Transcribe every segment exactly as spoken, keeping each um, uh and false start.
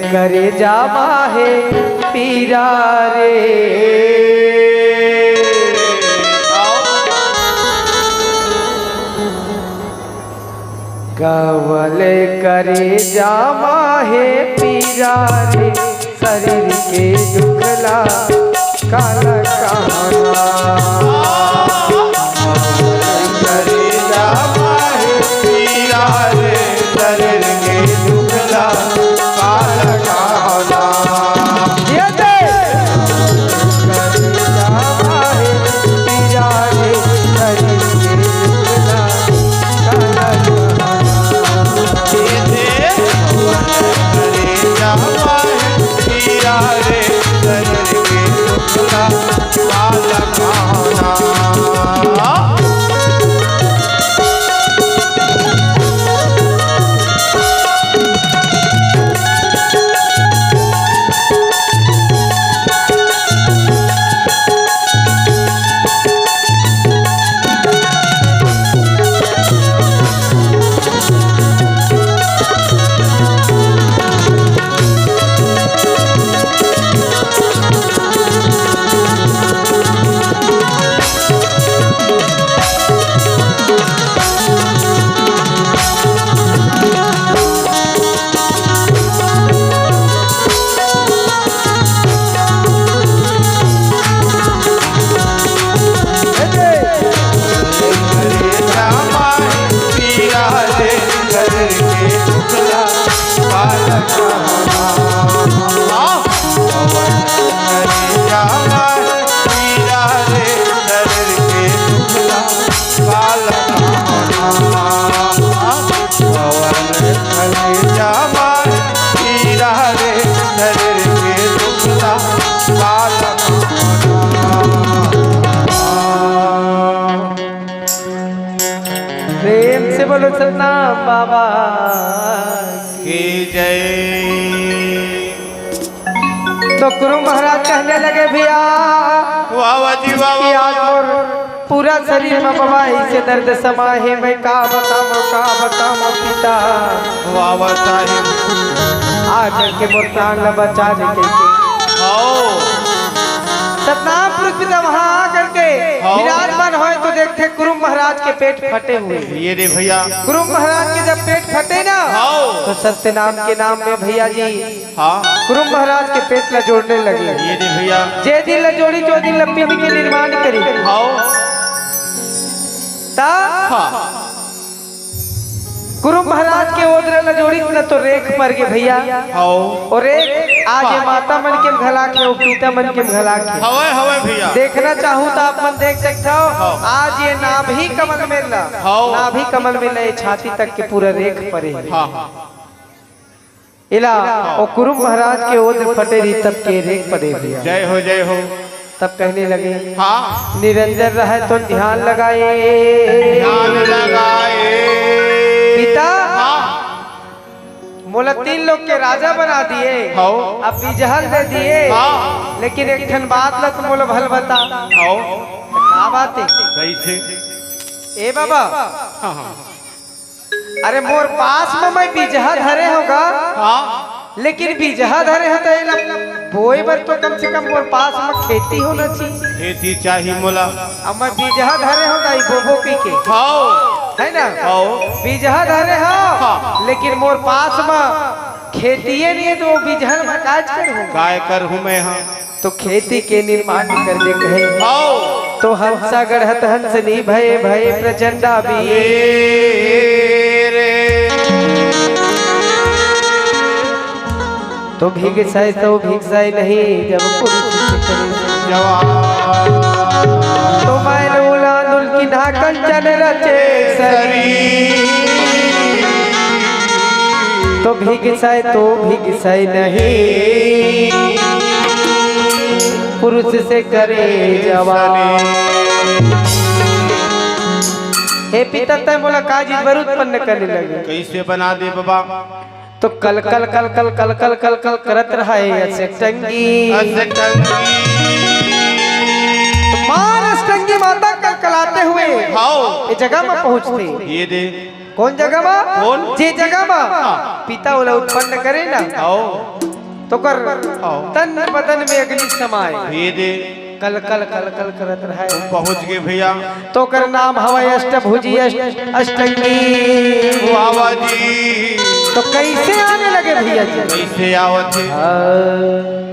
करेजा मा हे पीरा रे। कवन करेजा मा हे पीरा रे, शरीर के दुख ला काला कहना। करेजा मा हे पीरा रे, शरीर के दुख ला काला कहना। ये दे। करेजा मा हे पीरा रे, शरीर के दुख ला प्रेम से बोलो सतनाम बाबा की जय। तो कुरुम महाराज कहने लगे, भैया, वाह, वाह जी, वाह, कि वाह, आज वाह। मोर पूरा शरीर में बाबा ऐसे दर्द समा हे, मैं का बताऊं, का बताऊं पिता। वाह, वाह साहेब। आकर के मोर प्राण ला बचा ले कहिके। आओ। सतनाम पुरुष पिता वहां आकर के हाँ। विराजमान होय तो देखथे कुरुम महाराज के पेट फटे हुए। ये दे भैया। कुरुम महाराज के जब पेट फटे ना, हाँ। तो सत्य नाम के नाम में भैया जी हाँ। कुरुम महाराज के पेट ला जोड़ने लगे। ये दे भैया। जे दिन ला जोड़ी, जो दिन ला पिंड के निर्माण करी। हाँ। ता हाँ। कुरुम महाराज के ओदरा ला जोड़ी न तो रेख पर गे भैया। हाँ। और रेख आज ये हाँ। माता मन के घला के, और पिता मन के घला के। हवे, हवे भैया। देखना चाहूँ तो आप मन देख सकते हो। हाँ। आज ये नाभि कमल में ला, हाँ। नाभि कमल में ला ये छाती तक के पूरा रेख परे। हाँ। इला ओ कुरुम महाराज के ओद फटे रही तब के रेख पड़े भैया। जय हो, जय हो। तब कहने लगे, हाँ। निरंजन रहे तो ध्यान लगाए। ध्यान लगाए। पिता, हाँ। मोला तीन लोक के राजा बना दिए। हाँ। अब बिजहल दे दिए। हाँ। लेकिन एक ठन बात ला तो मोला भल बता। हाँ। का बात है? कैसे? ए बाबा। हाँ, हाँ। अरे मोर पास में मैं बीजहा धरे हों गा, हाँ। लेकिन बीजहा धरे हों त एला बोए बर तो कम से कम मोर पास में खेती होना चाहिए। खेती चाहिए मोला। अब मैं बीजहा धरे हों गा, ई बोबो कहिके। हाँ। है ना? हाँ। बीजहा धरे हों, हाँ। लेकिन मोर पास में खेतिए नहीं है तो वो बीजहा में काय करहूँ? काय करहूँ मैं हाँ? तो खेती के निर्माण कर दे कहे। आओ। तो हंसा गढ़त हंसनी भय भय प्रचंडा वीर। तो भिगसै तो भिगसै नहीं जब पुरुष से करे। जवान। तो मैल उलांदुल किन्हा कंचन रचे शरीर। तो भिगसै तो भिगसै नहीं पुरुष से करे जवान। हे पिता, तै मोला का जीत बर उत्पन्न करने लगे? कैसे बना दे बाबा? तो कल कल कल कल कल कल कल कल करत रहा है अष्टंगी। अष्टंगी। तो मार अष्टंगी माता कलकलाते हुए हाओ। ये जगह में पहुंचते। ये दे। कौन जगह मा? कौन? जे जगह मा हाँ। पिता ओला उत्पन्न करे ना, आओ। तो कर आओ। तन बदन में अग्नि समाए। ये दे। कल कल कल कल करत रहे। तुम पहुंच गए भैया। तो कर नाम हवय अष्टभुजी अष्ट-, अष्टंगी। बाबा जी। तो कैसे आने लगे भैया जी? कैसे आवत है? हाँ।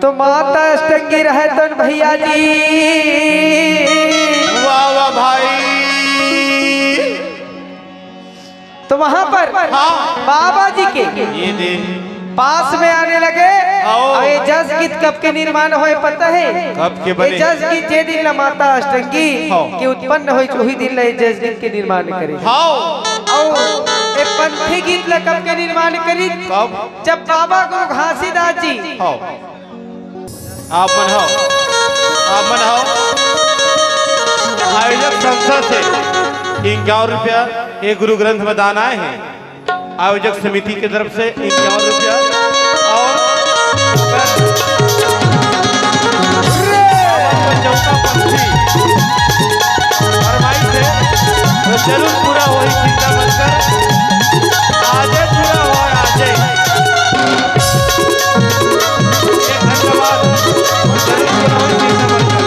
तो माता अष्टंगी रहे तो भैया जी। वाह, वाह भाई। तो वहां पर हाँ। बाबा जी के ये दे। पास में आने लगे। आओ। और ये जस गीत कब के निर्माण होए पता है? कब के बने? ये जस गीत जे दिन ला माता अष्टंगी हाँ। के उत्पन्न होई, वही दिन ला ये जस गीत के निर्माण करे। हाँ। और ये पंथी गीत ला कब के निर्माण करी? कब? जब बाबा गुरु घासीदास जी हाँ। आप मन हो, आप मन हो। आयोजक संस्था से इक्यावन रुपया एक गुरु ग्रंथ में दान आए हैं। आयोजक समिति की तरफ से इक्यावन रुपया और फरमाइश है, तो जरूर पूरा होई, चिंता मत कर। आजे पूरा होई, आजे। एक घंटा बाद जरूर पूरा होई, चिंता मत कर।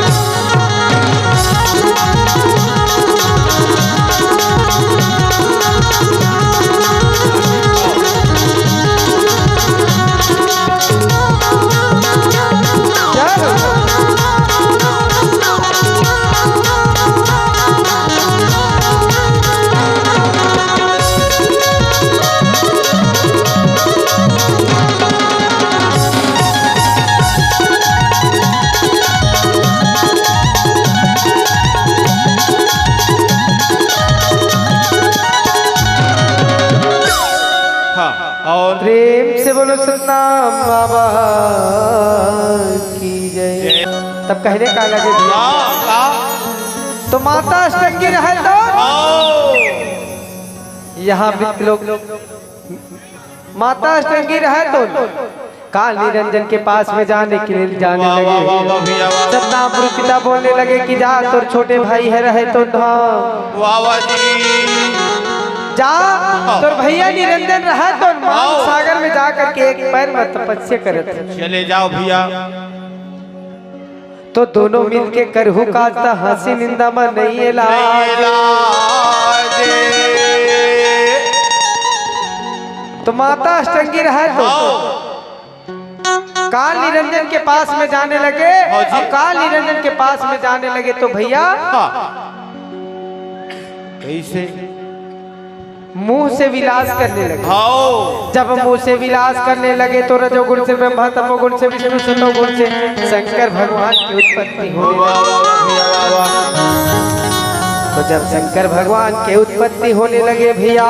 हाँ, और प्रेम से बोलो सतनाम बाबा की जय। जय। तब कहने का लगे भैया। हाँ, का? तो माता अष्टंगी रहे तो आओ। यहाँ वृद्ध लोग माता अष्टंगी रहे तो काल निरंजन के पास में जाने के लिए जाने वाह, लगे। वाह, वाह, वाह, भैया, वाह। सतनाम गुरु पिता बोलने लगे कि जा, तोर छोटे भाई है रहे तो धाम। वाह, वाह जी। जा, हाँ। तोर भैया निरंजन रहे तो मान आओ। सागर में जा करके एक पैर में तपस्या करत। चले जाओ भैया। तो दोनों मिलके करहू काज त हंसी निंदा म नइये लाज। नइये लाज। तो माता अष्टंगी रहे तो हाँ। काल निरंजन के पास में जाने लगे हाँ जी। और काल निरंजन के पास में जाने लगे तो भैया हाँ। कैसे? मुंह से विलास करने लगे। हाओ। जब मुंह से विलास करने लगे तो रजोगुण से ब्रह्मा, तमोगुण से विष्णु, सतोगुण से शंकर भगवान की उत्पत्ति होने लगी। वाह, वाह, वाह, वाह, वाह। तो जब शंकर भगवान की उत्पत्ति होने लगे भैया,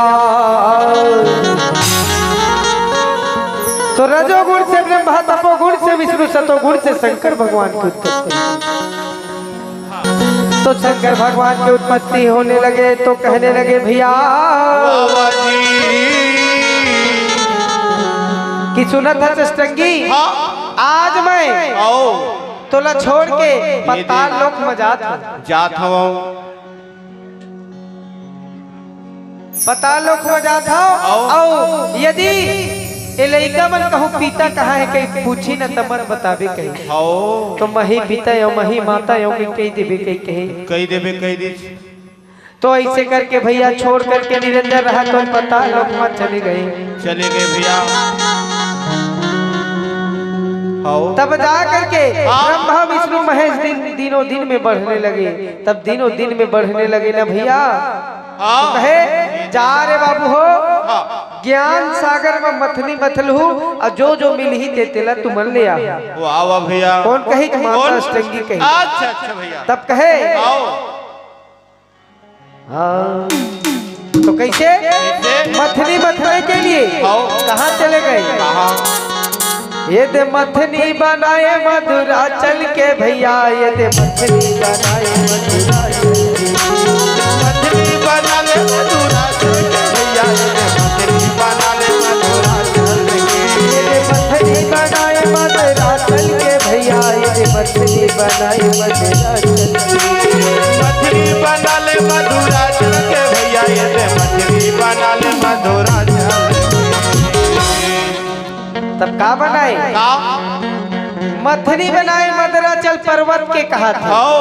तो रजोगुण से ब्रह्मा, तपोगुण से विष्णु, सतोगुण से शंकर भगवान की उत्पत्ति। तो शंकर भगवान की उत्पत्ति होने लगे तो कहने लगे, भैया बाबा जी। कि सुनत हस अष्टंगी, हाँ। आज मैं आओ। तोला छोड़ के ये पाताल दे। लोक में जात हूँ। जात हूँ। पताल लोक में जात हव, आओ। अउ यदि ए लइका मन कहूँ पिता कहाँ हे कहि पूछी न त मन बताबे कही। आओ। तो मही पिता अउ मही माता अउ कहि देबे कही कही। कहि देबे कहि दीस। तो ऐसे करके भैया छोड़ करके निरंजन रहा तो पताल लोक में चले गए। चले गए भैया। आओ। तब जा करके हाँ। ब्रह्मा विष्णु महेश दिन, दिनों दिन में बढ़ने लगे। तब दिनों दिन में बढ़ने लगे ना भैया। हाँ। कहे, "जा रे बाबू हो, हाँ। ज्ञान सागर म मथनी मथलहू, अउ जो जो मिलही ते तेला तुमन ले आव।" वाह, वाह भैया। कोन कहिच? माता कोन? अष्टंगी कहिच। अच्छा, अच्छा भैया। तब कहे, आओ। हाँ। तो कैसे? कैसे? मथनी मथने के लिए हाँ। कहाँ चले गए? कहाँ? ये दे मथनी बनाए मधुराचल के भैया, ये दे मथनी बनाए मधुराचल के। मथनी बना ले मधुराचल के भैया, ये दे मथनी बना ले मधुराचल के। ये दे मथनी बनाए मधुराचल के भैया, ये दे मथनी बनाए मधुराचल के। मथनी बना ले मधुराचल के भैया, ये दे मथनी बना ले मधुराचल के। तब का बनाए? का? मथनी बनाए मदराचल पर्वत के कहा थे। हौ।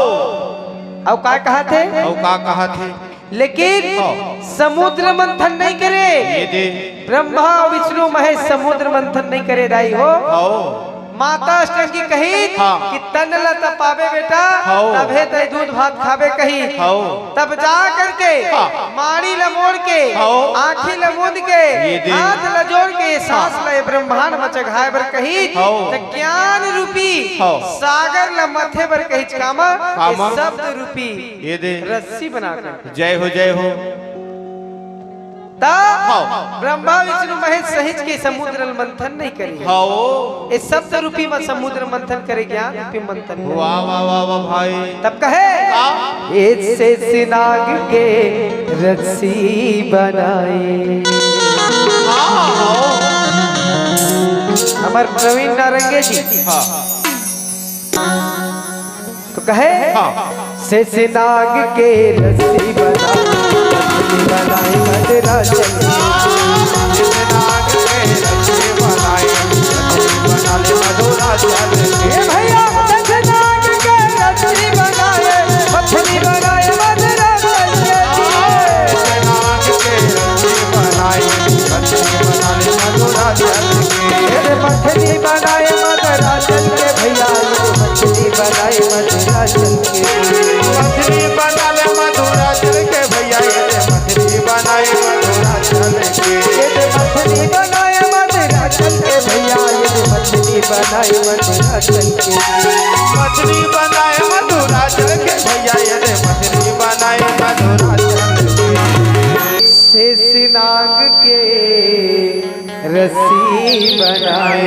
अउ का कहा थे? अउ का कहा थे? लेकिन हौ। समुद्र मंथन नहीं करे। ये दे। ब्रह्मा, विष्णु, महेश समुद्र मंथन नहीं करे दाई हो। हौ। माता अष्टंगी कही हाँ। कि तन ला तपाबे बेटा, हौ। तभे तय दूध भात खाबे कही। हौ। तब जा करके हाँ। माड़ी ला मोड़ के, हौ। आँखी ला मूंद के, ये दे। हाथ ला जोड़ के, सांस ला ये ब्रह्मांड म चघाए बर कही, हौ। त ज्ञान रूपी हौ। सागर ला मथे बर कही, कामा, कामा। ये शब्द रूपी ये दे। रस्सी बना कर। जय हो, जय हो। त हाँ। ब्रह्मा विष्णु महेश सहित के समुद्र मंथन नहीं करे। हाँ। ये शब्द रूपी म समुद्र मंथन करे, ज्ञान रूपी मंथन करे। वाह, वाह, वाह, वाह भाई। तब कहे, हाँ। "इससे सिनाग के रस्सी बनाए।" हाँ, हाँ। हमार प्रवीण नारंगे जी। हाँ। तो कहे, हाँ। "शेषनाग के रस्सी बनाए, रस्सी बनाए मदुराचल के।" शेषनाग के रस्सी बनाए, रस्सी बना ले मदुराचल के। ए भैया, शेषनाग के रस्सी बनाए, मछली बनाए मदुराचल के। शेषनाग के रस्सी बनाए, रस्सी बना ले मदुराचल के। ए रे मछली बनाए मदुराचल के भैया, ये मछली बनाए मदुराचल के। मछली बना ले मदुराचल के भैया, ये मछली बनाए मदुराचल के। ये मछली बनाए मदुराचल के भैया, ये मछली बनाए मदुराचल के। मछली बनाए मदुराचल के भैया, ये मछली बनाए मदुराचल के। शेषनाग के रस्सी बनाए,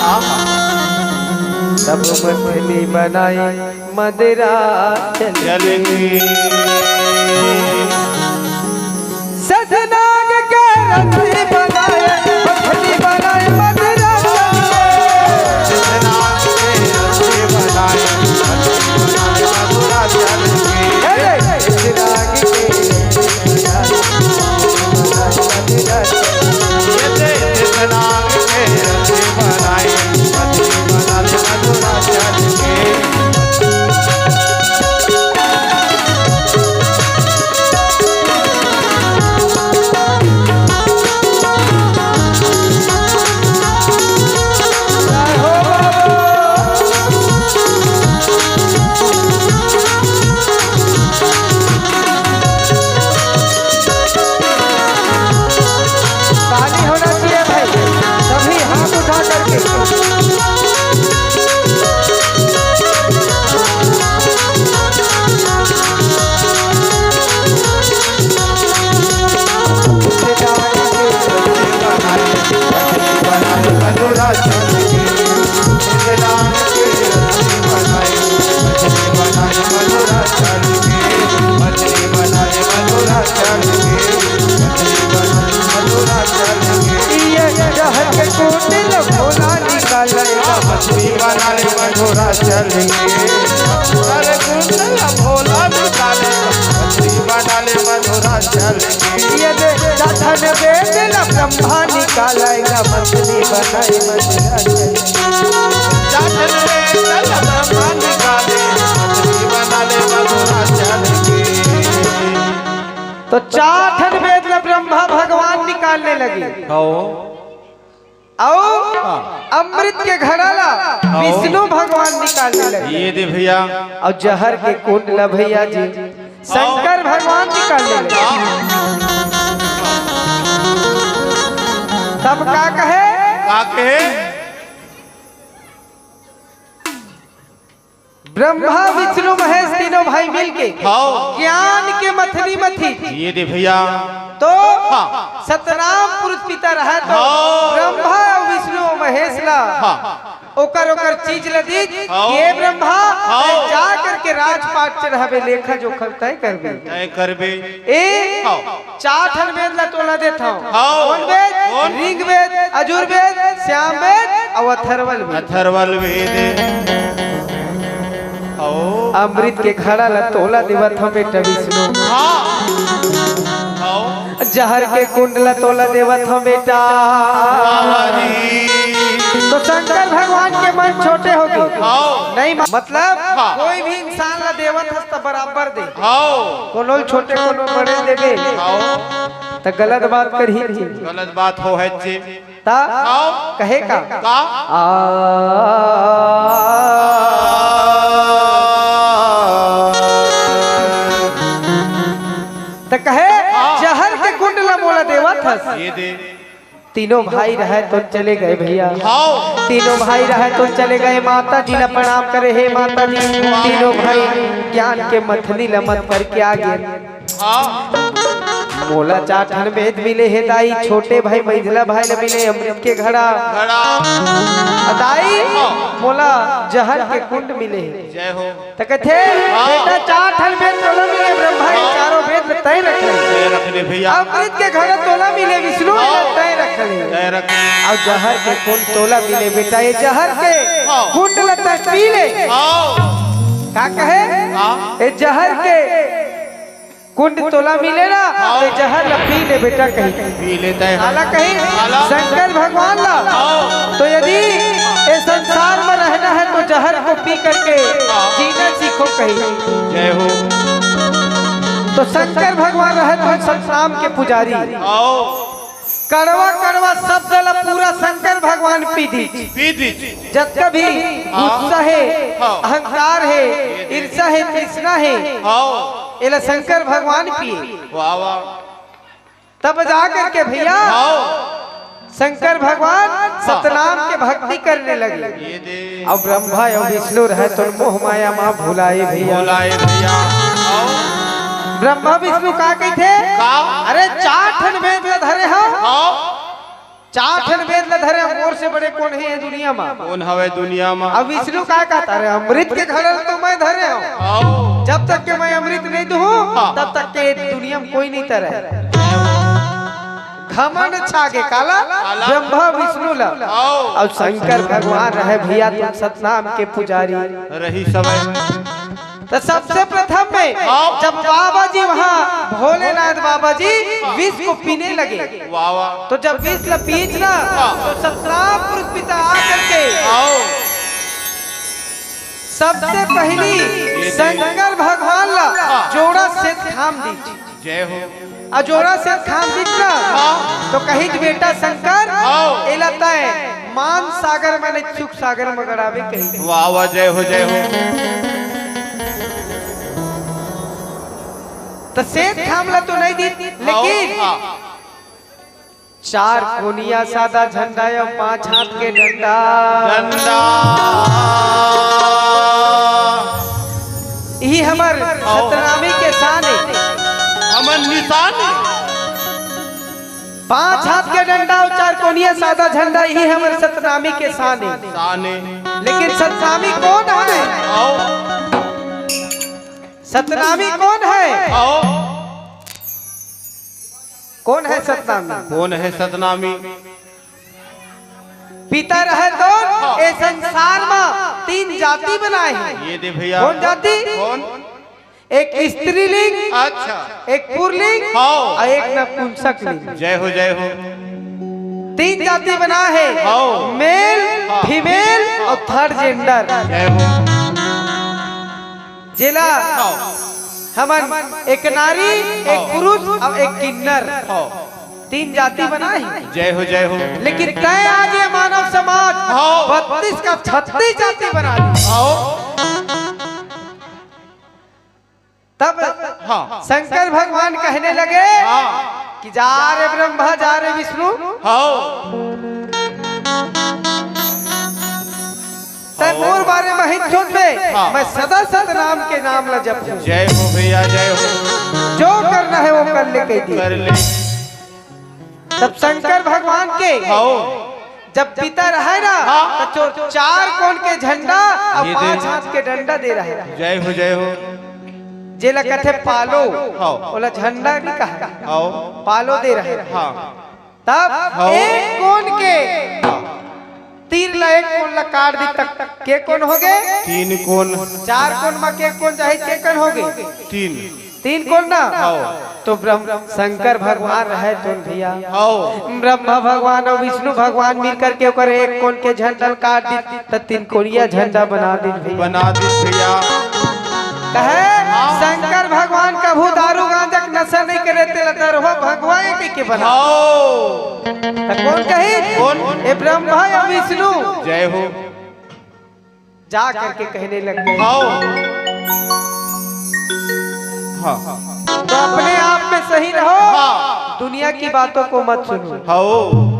आहा। तब मथनी बनाए मदरा चल चल के। शेषनाग के रस्सी बनाए, मथनी बनाए मदरा चल के। शेषनाग के रस्सी बनाए, मथनी बनाए मदरा चल के। हे रे, शेषनाग के ताली होना चाहिए भाई, सभी हाथ उठा करके। ये जहर के कूट लो भोला निकालेगा। मछली बना ले मधुरा चल के। अरे कूट लो भोला निकाले, मछली बना ले मधुरा चल के। ये दे जाठन वेद ला ब्रह्मा निकालेगा, मछली बनाए मधुरा चल के। जाठन वेद ला ब्रह्मा निकाले, मछली बना ले मधुरा चल के। तो चार ठन वेद ला ब्रह्मा भगवान निकालने लगे। हाँ। अउ हाँ। अमृत के घड़ा ला हाँ। विष्णु भगवान निकालने लगे। ये दे भैया। अउ जहर के कुंड ला भैया जी शंकर भगवान निकाल ले। हाँ। तब का कहे? का कहे? ब्रह्मा, विष्णु, महेश तीनों भाई मिलके हाँ। ज्ञान के मथनी मथी। ये दे भैया। तो हाँ। सतनाम पुरुष पिता रहा तो हाँ। ब्रह्मा, विष्णु, महेश ला हाँ। ओकर ओकर चीज ल दीस, हाँ। ये ब्रह्मा, हाँ। तैं जा करके राजपाट चढ़ाबे, लेखा जोखा तैं करबे। तैं करबे। ए, हाँ। चार ठन वेद ला तोला देथंव। हाँ। कौन वेद? कौन? ऋग्वेद, अजुर्वेद, सामवेद अउ अथर्वल वेद। अथर्वल वेद। हाँ। अमृत के घड़ा ला तोला देवत हंव बेटा विष्णु। हाँ। हाँ। जहर के कुंड ला तोला देवत हंव बेटा। हाँ जी। तो शंकर भगवान के मन छोटे होगे। हाँ। नहीं मा-, मतलब हाँ। कोई भी इंसान ला देवत हस त बराबर दे। हाँ। कोनो ल छोटे कोनो बड़े देबे। हाँ। त गलत बात करही। गलत बात होहे जी। त हाँ। कहे का? का? आ। त कहे, हाँ। जहर के कुंड ला मोला देवत हस। ये दे। तीनों भाई रहे तो चले गए भैया। हाँ। तीनों भाई रहे तो चले गए, माता जी ला प्रणाम करे, हे माता जी, तीनों भाई ज्ञान के मथनी ला मत करके आ गए। हाँ। मोला चार ठन वेद मिले हे दाई, छोटे भाई, मझला भाई ला मिले अमृत के घड़ा। घड़ा। आ दाई, हाँ। मोला जहर के कुंड मिले हे। जय हो। त कथे, हाँ। बेटा, चार ठन वेद तोला मिले, ब्रह्मा के हाँ। चारों वेद ल तैं रख ले। तैं रख ले भैया। अमृत के घड़ा तोला मिले, विष्णु हाँ। ल तैं रख ले। तैं रख ले। अउ जहर के कुंड तोला मिले, बेटा, ये जहर के हाँ। कुंड ल तैं पी ले। हाँ। का कहे? हाँ। ए जहर के कुंड तोला मिले ना, हाँ। तो जहर ला पी ले बेटा कही। पी ले तैं। काला कही? काला? शंकर भगवान ला। हाँ। तो यदि ए संसार में रहना है तो जहर को पी करके हाँ। जीना सीखो कही। जय हो। तो शंकर भगवान रहे तो सतनाम के पुजारी। हाँ। कड़वा कड़वा शब्द ला पूरा शंकर भगवान पी दीस। पी दीस। जतका भी हाँ। गुस्सा हे, हाँ। अहंकार हे, ईर्ष्या हे, तृष्णा हे, हाँ। एला शंकर भगवान पिए। वाह, वाह। तब जा करके भैया हाँ। शंकर भगवान हाँ। सतनाम के भक्ति करने लगे। ये दे। अउ ब्रह्मा अउ विष्णु रहे तो मोह माया मा भुलाए भैया। भुलाए भैया। हाँ। ब्रह्मा विष्णु का कहिथे? का? अरे चार ठन वेद ला धरे हंव। हाँ। चार ठन वेद ला धरे हंव, मोर से बड़े कोन हे ये दुनिया मा? कोन हवे दुनिया मा? अब विष्णु का कहत हे, अरे अमृत के घड़ा ल तो मैं धरे हंव। आओ। जब तक के मैं अमृत नहीं दूहूं, हाँ। तब तक के दुनिया में कोई नहीं तरे। घमंड छा गे काला, काला। ब्रह्मा विष्णु ला। आओ। अउ शंकर भगवान रहे भैया, तुम सतनाम के पुजारी। रही समय। तो सबसे प्रथम में हाँ। जब बाबा जी वहाँ भोलेनाथ बाबा जी विष को पीने लगे, वाह, वाह। तो जब विष ला पीस ना, हाँ। तो सतनाम पुरुष पिता आकर के आओ। सबसे पहली ये शंकर भगवान ला हाँ। जोड़ा से थाम दी। जय हो। अउ जोड़ा से थाम दीस ना, हाँ। तो कहिस बेटा शंकर, हाँ। एला तैं मान सागर में नहीं, सुख सागर में गड़ाबे कहिस। वाह, वाह, जय हो, जय हो। त सेठ खामला तो नहीं दीस, लेकिन हाँ। चार कोनिया सादा झंडा या पांच हाथ के डंडा। डंडा। इही हमर हाँ। सतनामी के शान हे। हमर निशान हे। पांच हाथ के डंडा अउ चार कोनिया सादा झंडा, इही हमर सतनामी के शान हे। शान हे। लेकिन सतनामी कोन हे? आओ। सतनामी कोन हे? आओ। कोन हे सतनामी? कोन हे सतनामी? पिता रहे तो हाँ। ए संसार म तीन जाति बनाए हे। ये दे भैया। कोन जाति? कोन? एक स्त्रीलिंग, अच्छा। एक पुरलिंग हाँ। अउ एक नपुंसकलिंग। जय हो, जय हो। तीन जाति बनाए हे, हाँ। मेल, हाँ। फीमेल हाँ। अउ थर्ड जेंडर। जय हो। जेला हाँ। हमन एक नारी, एक हाँ। पुरुष अउ एक किन्नर। हाँ। तीन जाति बनाए हे। जय हो, जय हो। लेकिन तैं आज ये मानव समाज हाँ। बत्तीस का छत्तीस जाति बना दी। हाँ। तब हाँ। शंकर भगवान कहने लगे हाँ। कि जा रे ब्रह्मा, जा रे विष्णु, हाँ। तैं मोर बारे में मत सोच बे, हाँ। मैं सदा सतनाम के नाम ला जपहूँ। जय हो भैया, जय हो। जो करना है वो कर ले, कह दिए। कर ले। तब शंकर भगवान के हाँ। जब पिता रहे ना, हाँ। तो चोर चार कोन के झंडा अउ ये दे। पांच हाथ के डंडा दे रहे। जय हो, जय हो। जेला कथे पालो, हाँ। ओला झंडा नहीं कहा, हाँ। पालो दे रहे। हाँ। तब हाँ। एक कोन के तीर ला एक कोन ला काट दी, तक के कोन हो गे? तीन कोन। चार कोन मा के कोन जाही, के कोन हो गे? तीन। तीन कोन ना? हाँ। तो ब्रह्म शंकर भगवान रहे तो भैया। हाँ। ब्रह्मा भगवान अउ विष्णु भगवान मिल करके ओकर एक कोन के झंडा काट दी, त तीन कोनिया झंडा बना दी भैया। बना दी भैया। कहे हाँ। शंकर भगवान कभू दारू गांजा के नशा नहीं करे, तेला दरवा भगवान के, के बना। हाँ। त कोन कही? कोन? ए ब्रह्मा या विष्णु। जय हो। जा करके कहने लग गए। हाँ। हाँ। तो अपने आप में सही रहो, हाँ। दुनिया की बातों को मत सुनो। हाँ।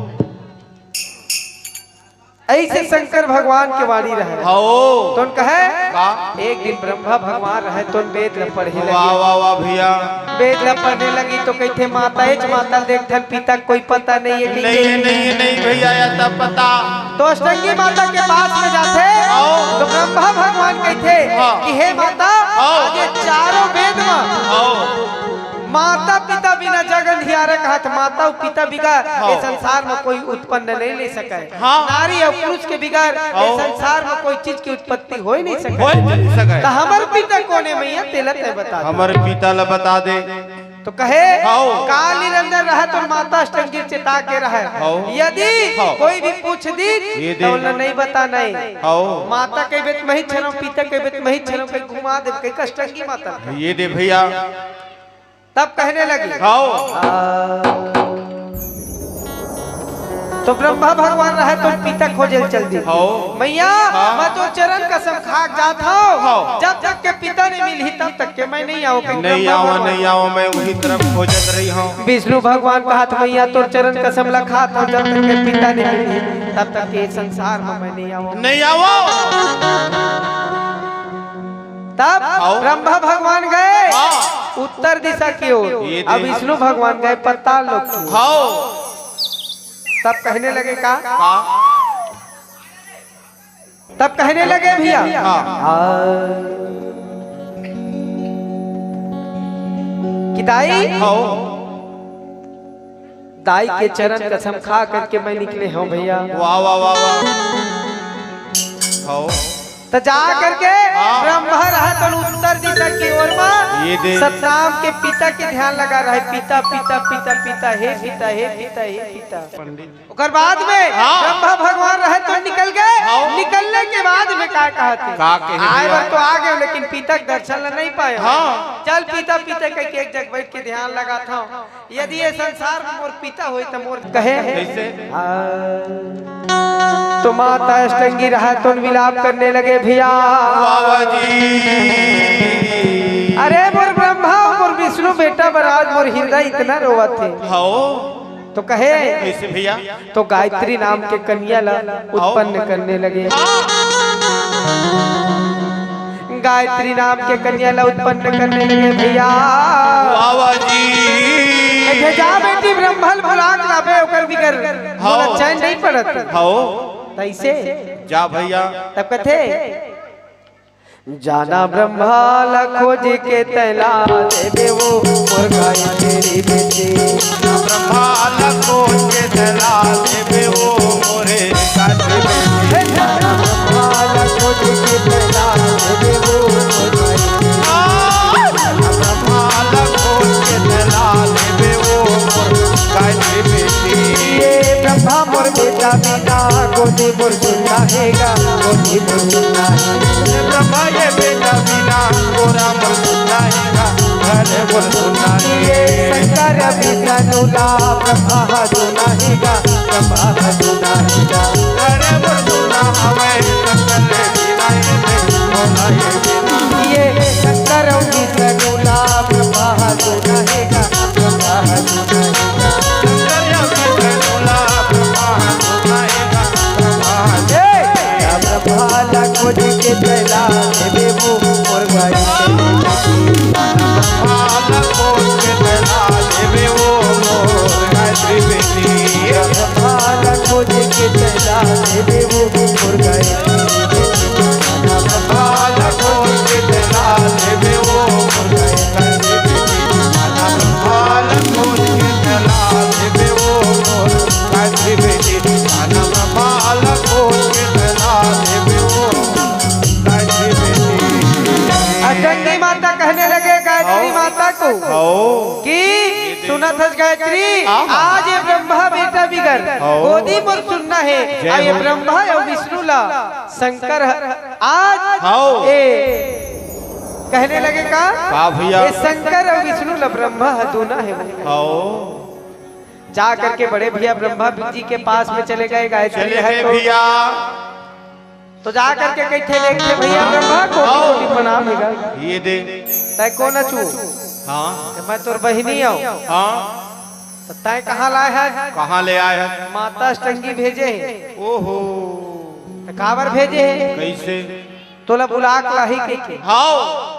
ऐसे शंकर भगवान के वाणी रहे। हाँ। तो उन कहे, का? एक दिन ब्रह्मा भगवान रहे तो उन वेद ल पढ़े लगे। वाह, वाह, वाह भैया। वेद ला पढ़ने लगी तो कहिथे, "माता, एच माता ल देखथन, पिता के कोई पता नहीं है।" नहीं है, नहीं है, नहीं भैया, या तब पता। तो अष्टंगी माता के पास में जाथे, आओ। तो ब्रह्मा भगवान कहिथे हाँ। कि हे माता, आओ। आज ये चारों वेद में आओ। माता पिता बिना जग अंधियारा कहत, माता अउ पिता बिगर आओ। ये संसार में कोई उत्पन्न नहीं ले सके। हाँ। नारी अउ पुरुष के बिगर ये आओ। संसार में कोई चीज की उत्पत्ति हो ही नहीं सके। हो ही नहीं सके। तो हमर पिता कोन हे मैया, तेला तैं बता दे। हमर पिता ला बता दे। तो कहे, हव। काल निरंजन रहे तो माता अष्टंगी चेता के रहे। हव। यदि हव। कोई भी पूछ दी, ये दे। तो ओला नहीं बता नहीं। हव। माता के बेत मही छनो, पिता के बेत मही छनो, कहीं घुमा दे, कहीं अष्टंगी माता। ये दे भैया। तब कहने लगी। हव। आ, तो ब्रह्मा भगवान रहे तो पिता खोजे चल दी। हव। मैया, हाँ। मैं तो चरण कसम खा के जात हूँ। हव। जब तक के पिता नहीं मिलही, तब तक के मैं नहीं आऊँ, कहीं नहीं ब्रह्मा आवा, भगवान। नहीं आवा, मैं उही तरफ खोजत रही हूँ। विष्णु भगवान कहत, "मैया, तोर चरण कसम ला खात हूँ, जब तक के पिता नहीं मिलही, तब तक के संसार में मैं नहीं आऊँ।" नहीं आवा। तब आओ। ब्रह्मा भगवान गए हाँ। उत्तर दिशा की ओर, ये अब देख। विष्णु भगवान गए पाताल लोक की ओर। हाँ। तब कहने लगे का? हाँ। तब कहने लगे भैया हाँ। कि दाई, हाँ। दाई के चरण कसम खा करके मैं निकले हूँ भैया। वाह, वाह, वाह, वाह। हाँ। तो जा करके हाँ। ब्रह्मा रहा तो उत्तर दिशा की ओर में ये दे। सतनाम के पिता के ध्यान लगा रहे, पिता, पिता, पिता, पिता, हे पिता, हे पिता, हे पिता। पंडित। ओकर बाद में हाँ। ब्रह्मा भगवान रहे तो निकल गए। हाँ। निकलने के बाद में का कहत हे? का कहे आए भैया? बर तो आ गए, लेकिन पिता के दर्शन ला नहीं पाए। हाँ। चल पिता, पिता कह के एक जगह बैठ के ध्यान लगात हूँ। यदि ये संसार में मोर पिता होई तो मोर कहे। कैसे? हाँ। तो माता अष्टंगी रहा तो विलाप करने लगे भैया। बाबा जी। अरे मोर ब्रह्मा, मोर विष्णु बेटा बर आज मोर हृदय इतना रोवत हे। हाँ। तो कहे, कैसे भैया? तो गायत्री नाम के कन्या ला उत्पन्न करने लगे। गायत्री नाम के कन्या ला उत्पन्न करने लगे भैया। बाबा जी। कहे, "जा बेटी, ब्रह्मा ल बुला के लाबे, ओकर बिगर हाँ। मोला चैन नहीं पड़त।" हाँ। तैसे जा भैया। तब कथे, जाना ब्रह्मा ला खोज के तैं ला देबे वो मोर गायत्री बेटी। ब्रह्मा ला खोज के तैं ला देबे वो मोरे गायत्री बेटी। हे जाना ब्रह्मा ला खोज के तैं ला देबे वो मोर गायत्री। ब्रह्मा ला खोज के तैं ला देबे वो मोर गायत्री बेटी। ये ब्रह्मा मोर बेटा बिना गोदी मोर सुनना हे गा, गोदी मोर सुनना हे। ब्रह्मा ये बेटा बिना गोरा मोर सुनना हे गा, घर मोर सुनना हे। ये शंकर विष्णु ला ब्रह्मा हा सुनना हे गा, ब्रह्मा हा सुनना हे गा। घर मोर सुनना हवे, शंकर बिना ये मोला ये बिना। ये शंकर विष्णु ला कि सुनत हस गायत्री, हाँ। आज ये ब्रह्मा बेटा बिगर हाँ। गोदी मोर सुनना हे। जय अउ ये हो। ब्रह्मा अउ विष्णु ला शंकर ह-, आज हाँ। ये कहने लगे का? का भैया? ये शंकर अउ विष्णु ला ब्रह्मा ह दूना हे। हाँ। जा करके बड़े भैया ब्रह्मा जी के पास में चले गए, गायत्री चले है गए तो भैया। तो जा करके कहिथे, "लेखे भैया ब्रह्मा, कोटि आओ। कोटि प्रणाम हे गा।" ये दे। तैं कोन अचू? हाँ। त मैं तोर बहिनी अउ। हाँ। त तैं कहाँ लाए हस? कहाँ ले आए हस? माता अष्टंगी भेजे हे। ओहो। त काबर भेजे हे? कैसे? तोला बुला के लाही कहिके। हाँ।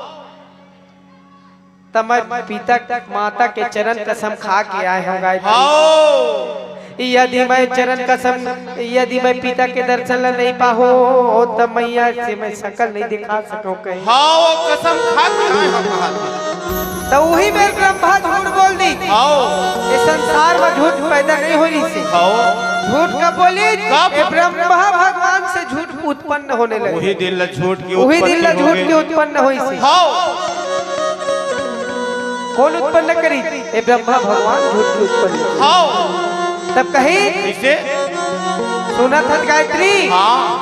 त मैं पिता माता के चरण कसम खा के आए हंव गायत्री। हाँ। यदि मैं चरण कसम, यदि मैं पिता के दर्शन ला नहीं पाहूं, त मैया से मैं शकल नहीं दिखा सकंव कहे। हाँ, वो कसम खा के आए हंव कहा था। त उही बेर ब्रह्मा झूठ बोल दिस। हाँ। ये संसार में झूठ पैदा नहीं होइस। हाँ। झूठ कब बोलिस? कब? ये ब्रह्मा भगवान से झूठ उत्पन्न होने लगे। उही दिन ला झूठ के उही दिन ला उत्पत्ति झूठ होगे। के उत्पन्न होइस। हाँ। कोन उत्पन्न करिस? ये ब्रह्मा भगवान झूठ के उत्पन्न करिस। हाँ। तब कहिस, कैसे? सुनत हस गायत्री? हाँ।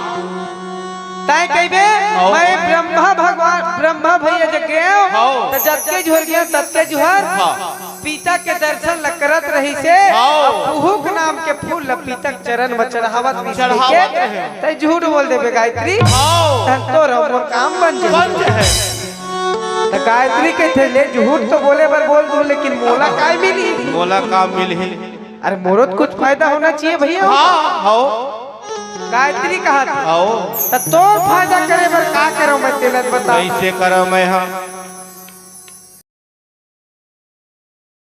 तैं कहिबे, हाँ। मैं ब्रह्मा भगवान, ब्रह्मा भैया जग गेंव, हाँ। त जतके झूठ गेंव, ततके झूठ। हाँ। पिता के दर्शन ल करत रहिस हे, हाँ। अउ कुहुक नाम के फूल ल पिता के चरण म चढ़ावत रहिस हे चढ़ावत कहिके, रहे। तैं झूठ बोल देबे गायत्री। हाँ। तहन तोर अउ मोर काम बन जाही। बन जाही। त गायत्री कहिथे, "ले झूठ तो बोले बर बोल दूं, लेकिन मोला काय मिलही?" मोला का मिलही? अरे मोरो तो कुछ फायदा होना चाहिए भैया। हाँ, हाँ। गायत्री कहा था। हाँ। त तोर फायदा करे बर का करंव मैं तेला बता। कैसे करंव मैं, हाँ?